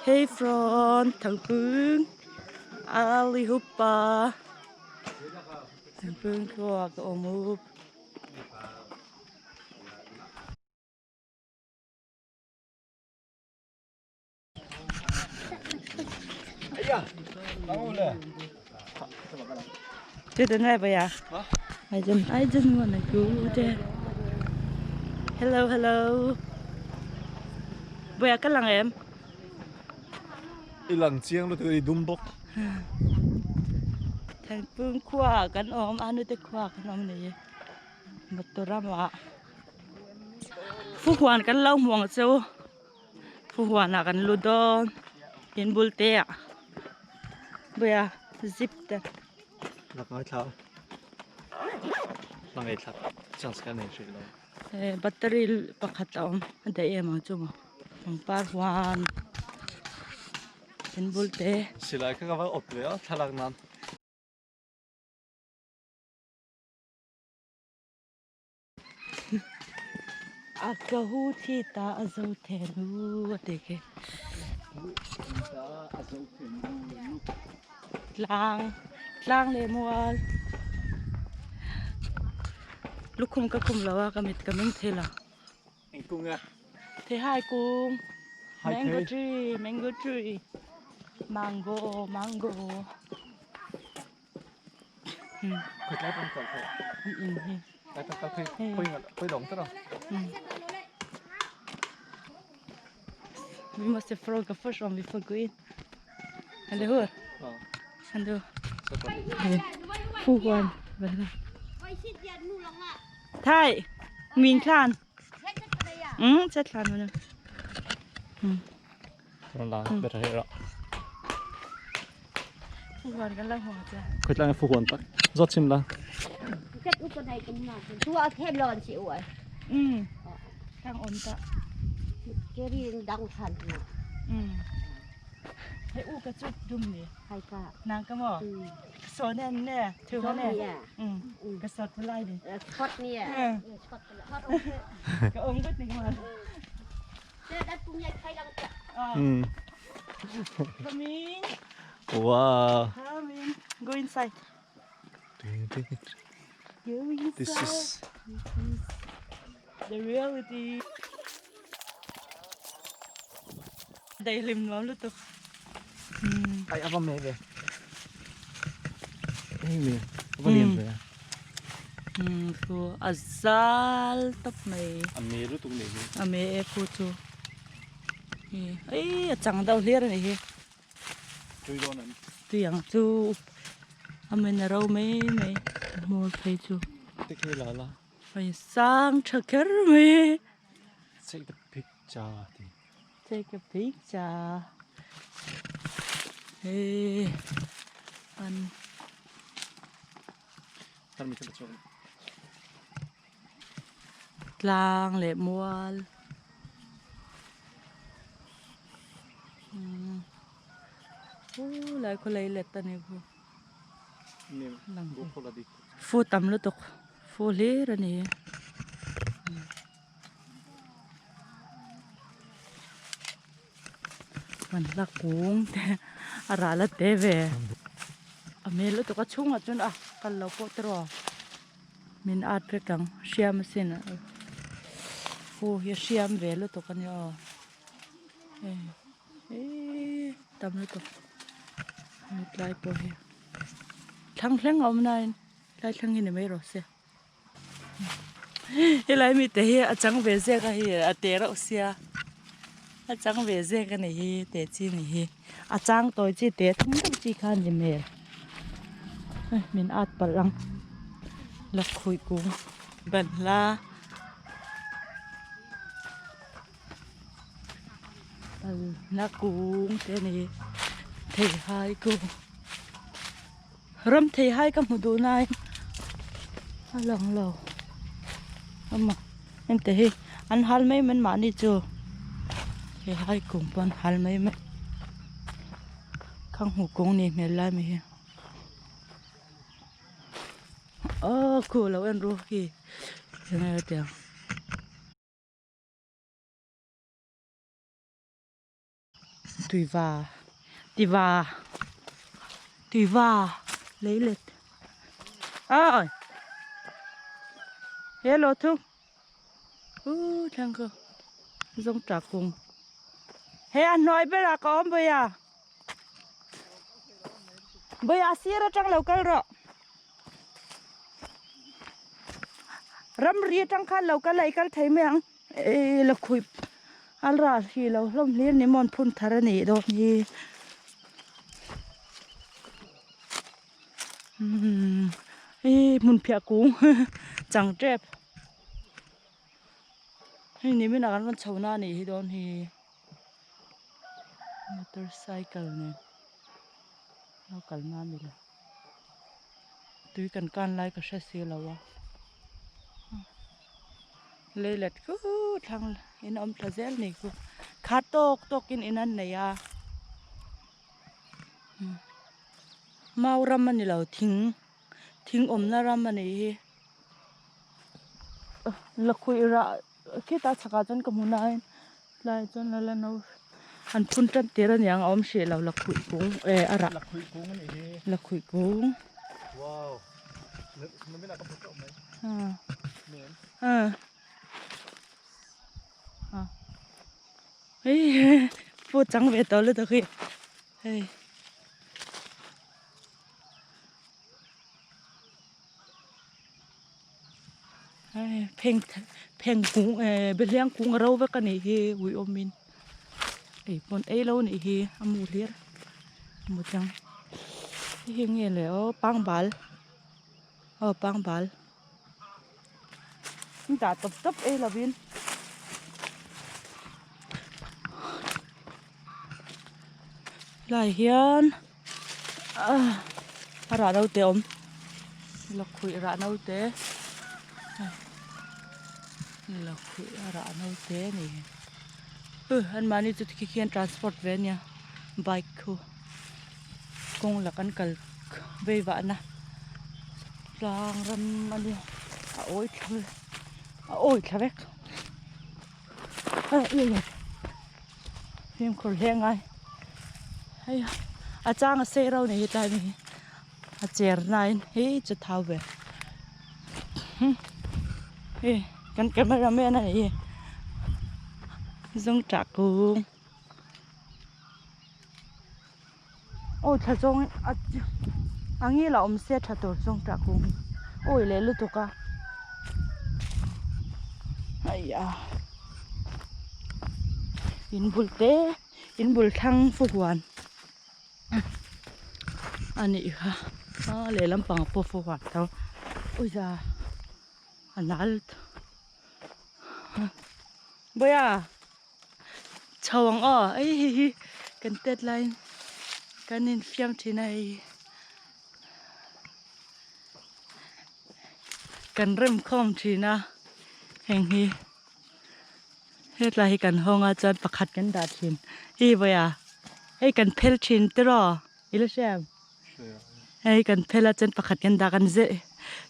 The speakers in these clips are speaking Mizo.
Hej från Thangpung allihopa. Thangpung khua ka awm up. Chưa đến đây vậy à? I didn't wanna go there. Hello, hello. Bây giờ cái lần em. I lang chiang lutuk i dum bawk. Thangpung khua kan awm a nute khua kan awm ni. Motor ramah Fuhuan kan lo hmuh ang che u. Fuhuanah kan lu dawn in bul te ah Bawia zip te. Lak ngai thla la ngei thlak chance ka nei hrih lo. Battery pakhat a awm a daih em ang chu maw pangpar huan in bul te. Silai kha ka va awp ve a thlalak nan. A ka hu thi ta a zo the nu a ti khi. Tlang tlang leh mual lukhum ka khum lo a ka mit ka meng thei lo. Eng kung e? Theihai kung. Mango tree mango tree mango mango. Vi måste fråga först om vi får gå in. Eller hur? Ja. Ändå. Phu quan. Thai, mình thlan. Ừ, chết thlan rồi. Phu quan kan la hmuh che. Khawtlai phu huan tak zawt chim la. Ừ. Thang ổn ta. Ừ. Hei u ka chu dum ni. Nang ka mo. So nen ne, thu ka ne. Ừ. Ka sot pulai ni. Ka ong gut ni ka ma. À. Ừ. Come in. Wow. Come in. Go inside. Go inside. This is the reality. Dailim nuam lutuk. Ai ava me ve. Hei me. Ava lian ve. Khu a zal tawp mai. A me lutuk nei hi. A me e khu chu. Ei a chang deuh hlir a ni hi. Tui dawn an. Tui ang chu a men a ro mai mai hmur phei chu. Te khi la la. Hei sang tha kher mai. Take the picture ti. Take a picture. Hey an. Tlang leh mual umm lai khaw lei let a ni khu fu tam lutuk fu hlir a ni. Man hla kung te a ral a te ve a hmel lutuk a chhungah chuan a kal lo pawh te rawh min at vek ang hriam asin hu hi a hriam ve lutuk a nia aw hei eii tam lutuk tlai pawh hi thlang thleng a awm nain tlai thleng hi ni mai rawh se. Helai mite hi a chang ve zek a hei a te reuh sia a chang ve zek a ni hi te chi ni hi a chang tawi chi te thum deuh chi kha a ni hmel hei min at palh ang lakhuih kung banhla banhla kung te a ni theihai kung. Ram thei hai ka hmu duh nai a lang lo ama hengte hi an hal mai mai mahni chu thei hai kum pawh an hal mai mai khang hmu kawng ni hmel lai mai hi aw khu lo en ru khi enge hetiang. Tuiva tiva tuiva leilet awi hello thung u thlang khaw zawng tah kung he a hnuai berah ka awm vawi a vawi a sir atang lo kal rawh ramri atang khan lo kal a i kal thei mai ang. Ei la khuih a ral hi lo hlawm hlir ni maw an phun thar a nih dawn hi umm hei hmun phiah kung chang tep hei ni minah kan rawn chho na a nih hi dawn hi motorcycle nen lo kal na a ni lo. Tui kan kan lai ka hre si lo a leilet khu thlang in a awm thla zel ni khu khat tawk tawk in in an nei a mau ram a ni lo thing thing awmna ram a nih hi lakhuih rah khitah chhakah chuan ka hmu nain tlaiah chuan la la no an phun tan tir aniang a awm hrih lo lakhuih kung eh a rah Lakhuih kung a nih hi. Lakhuih kung. Wow. Namin ah ka hmu teuh mai. Men. Hei pu chang ve tawh lutuk hi hei. Hei pheng pheng kung eh behliang kung a ro vek a nih hi ui awmin ei pawn ei lo a nih hi a mu hlir a mu chang hei hi nge le aw pangbal aw pangbal an dah tawp tawp ei lovin helaiah hian. A rah naute a awm lakhuih rah naute lakhuih a rah naute a ni anmahni chu tikhi khian transport ve a nia bike khu kawng lak an kal vei vah na tlang ram a nia a awi thla a awi thla vek fimkhur hle ngai hei a chang a sei rau ni hi tlai mi hi a cher nain hei chu thau ve hei kan camera man a nih hi zawng tah kung aw thla zawng a a ngil a awm se tha tur zawng tah kung hi awi leh lutuk a aiah in bul te in bul thlang fu huan a nih kha a lehlam pang pawh fu huan tho uiza a nal bawiha. Chho ang aw hei hei hi kan tet laiin kan infiam thin a hei kan rem khawm thin a heng hi hetlai hi kan hawng a chuan pakhat kan dah thin hi vawiah hei kan phel thin tiraw i la hria em hei kan phel a chuan pakhat kan dah kan zeh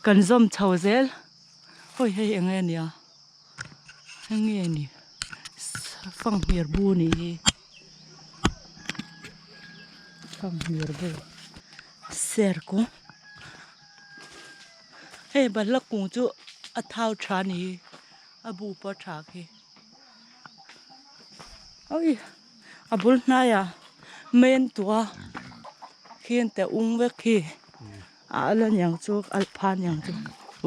kan zawm chho zel hawi hei eng nge a nia. Eng nge ni fanghmir bu nih hi fanghmir bu ser kung hei balhla kung chu a thau tha a ni hi a bu pawh a tha khi awi a bul hnaiah men tua khi an teh ung vek khi. A la niang chu a pha niang chu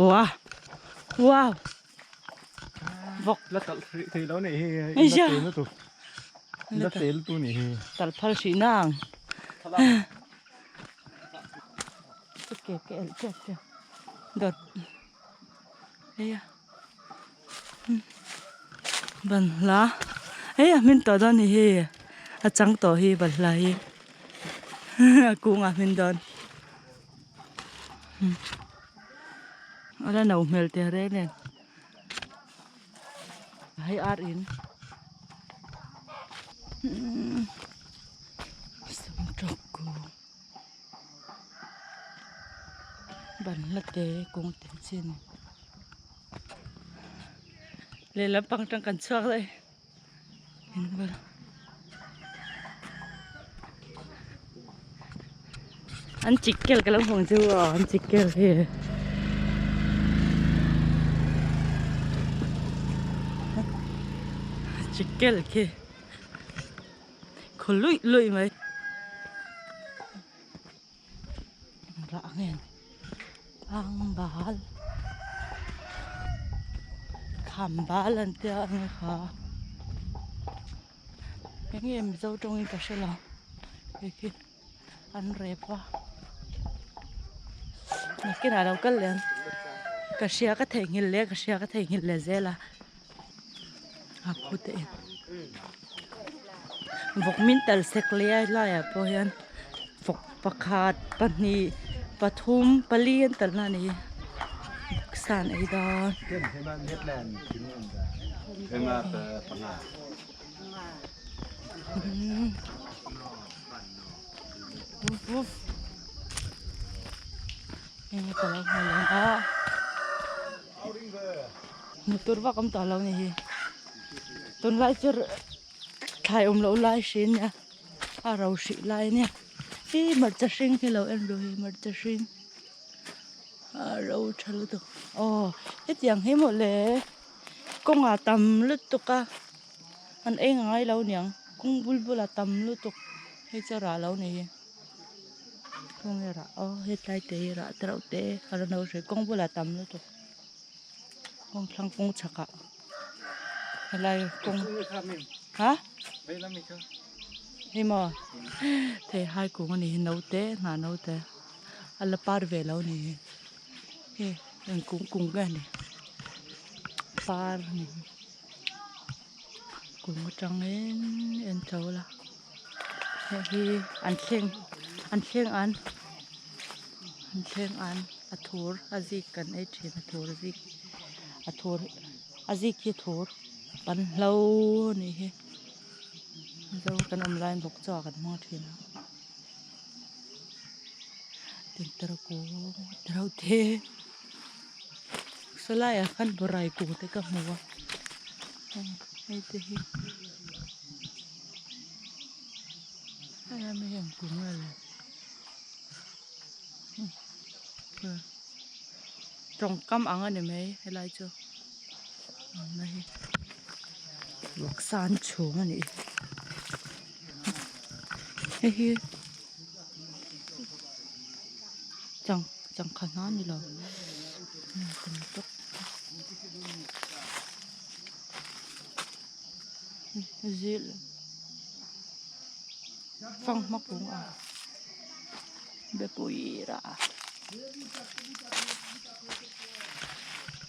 wow wow vawk la talh hrih thei lo nih hi la tel lutuk la tel tu nih hi talh phal hrih nang ke ke el tep tep dawt hei a banhla hei a hmin tawh dawn nih hi a chang tawh hi banhla hi a kungah a hmin dawn a la no hmel teh reng nen hei ar in Banhla te kawng te chi a ni lehlam pang atang kan chhuak daih. An chik kel ka lo hmu ang chu aw an chik kel hi. Chik kel khi khaw luih luih mai. Rah nge ang bal kham bal an tia ang e kha eng nge mizo tawngin ka hre lo hei khi an rep a nakinah lo kal leh ang ka hria ka theihnghilh leh ka hria ka theihnghilh leh zel a. A phut e vawk min tal sek lai laiah pawh hian vawk pakhat pahnih pathum pali an talna a ni sa an ei dawn. Motor vak awm tawh lo ni hi tunlai chu thlai awm loh lai hri ania a ro hrih lai ania hi hmarcha hring hi lo en ru hi hmarcha hring a ro tha lutuk aw hetiang hi mawle kawngah tam lutuk a an eng a ngai lo niang kawng bul bulah tam lutuk hei chu a rah lo ni hi. Kawng rah aw hetlai te hi rah te reuh te a la no hrih kawng bulah tam lutuk kawng thlang kawng chhak ah helai kawng ha hei maw thei hai kung a ni hi naute hnah naute a la par ve lo a ni hi hei eng kung kung nge a ni par a ni kung atangin en chho la. Hei hi an thleng an thleng an an thleng an a thur a zik kan ei thin a thur a zik a thur a zik hi thur pan hlo a nih hi mizo kan awm laiin bawk chaw ah kan hmang thin a tintar kung tereuh te sawlai ah khan bawrai kung te ka hmu a hei te hi. Tawngkam ang a ni mai helai chu vawksa an chhum a nih hi hei hi chang changkha hna a ni lo. Zil fanghma kung a bepui rah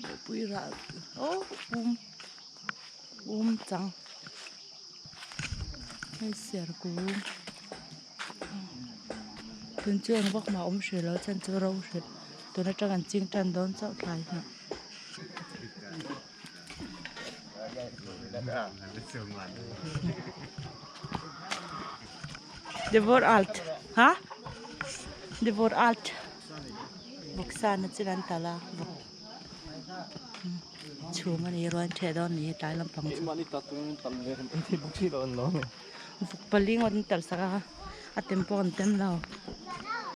bepui rah aw um um chang hei ser kung tun chu eng vak mah a awm hrih lo chuan chu ro hrih tun atang an ching tan dawn chauh thlai hna. Det var alt. Ha? Det var alt. Vawksa na chu an tal a vawk chhum a ni rual ṭheh dawn a ni tlai lampang chu. Vawk pali ngawt an tal sak a a tem pawh an tem lo.